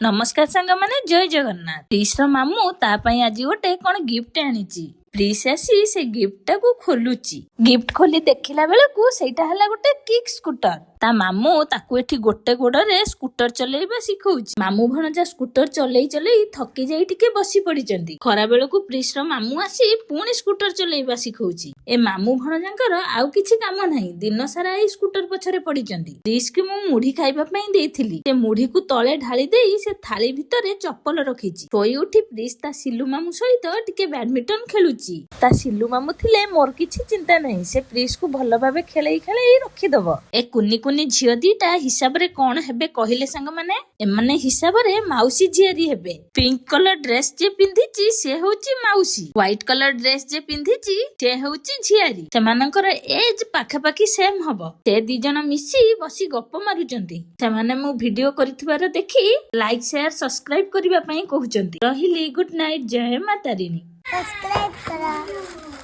ନମସ୍କାର ସାଙ୍ଗମାନେ, ଜୟ ଜଗନ୍ନାଥ। ପ୍ରିସର ମାମୁଁ ତା ପାଇଁ ଆଜି ଗୋଟେ କଣ ଗିଫ୍ଟ ଆଣିଛି। ପ୍ରିସ୍ ଆସି ସେ ଗିଫ୍ଟ ଟାକୁ ଖୋଲୁଛି। ଗିଫ୍ଟ ଖୋଲି ଦେଖିଲା ବେଳକୁ ସେଇଟା ହେଲା ଗୋଟେ କିକ୍ ସ୍କୁଟର। ତା ମାମୁଁ ତାକୁ ଏଠି ଗୋଟେ ଗୋଡରେ ସ୍କୁଟର ଚଲେଇବା ଶିଖଉଛି। ମାମୁଁ ଭଣଜା ସ୍କୁଟର ଚଲେଇ ଚଲେଇ ଥକି ଯାଇ ଟିକେ ବସି ପଡିଛନ୍ତି। ଖରା ବେଳକୁ ପ୍ରିସର ମାମୁଁ ଆସି ପୁଣି ସ୍କୁଟର ଚଲେଇବା ଶିଖଉଛି। ଏ ମାମୁଁ ଭଣଜାଙ୍କର ଆଉ କିଛି କାମ ନାହିଁ, ଦିନ ସାରା ଏଇ ସ୍କୁଟର ପଛରେ ପଡିଛନ୍ତି। ପ୍ରିସକୁ ମୁଁ ମୁଢି ଖାଇବା ପାଇଁ ଦେଇଥିଲି। ସେ ମୁଢିକୁ ତଳେ ଢାଳି ଦେଇ ସେ ଥାଳି ଭିତରେ ଚପଲ ରଖିଛି। ଶୋଇ ଉଠି ପ୍ରିସ୍ ତା ସିଲୁ ମାମୁଁ ସହିତ ଟିକେ ବ୍ୟାଡମିଣ୍ଟନ ଖେଳୁଛି। ତା ସିଲୁ ମାମୁଁ ଥିଲେ ମୋର କିଛି ଚିନ୍ତା ନାହିଁ, ସେ ପ୍ରିସକୁ ଭଲ ଭାବେ ଖେଳେଇ ଖେଳେଇ ରଖିଦବ। ଏ କୁନି କୁନି ଝିଅ ଦିଟା ହିସାବରେ କଣ ହେବେ କହିଲେ ସାଙ୍ଗମାନେ? ଏମାନେ ହିସାବରେ ମାଉସୀ ଝିଆରୀ ହେବେ। ପିଙ୍କ କଲର ଡ୍ରେସ ଯିଏ ପିନ୍ଧିଛି, ସେ ହଉଛି ମାଉସୀ। ହ୍ୱାଇଟ କଲର ଡ୍ରେସ ଯିଏ ପିନ୍ଧିଛି, ସେ ହଉଛି ଝିଆରୀ। ସେମାନଙ୍କର ଏଜ ପାଖାପାଖି ସେମ ହବ। ସେ ଦି ଜଣ ମିଶି ବସି ଗପ ମାରୁଛନ୍ତି। ସେମାନେ ମୁଁ ଭିଡିଓ କରିଥିବାର ଦେଖି ଲାଇକ୍, ସେୟାର, ସବସ୍କ୍ରାଇବ କରିବା ପାଇଁ କହୁଛନ୍ତି। ରହିଲି, ଗୁଡ ନାଇଟ୍, ଜୟ ମା ତାରିଣୀ। ସବସ୍କ୍ରାଇବ କର।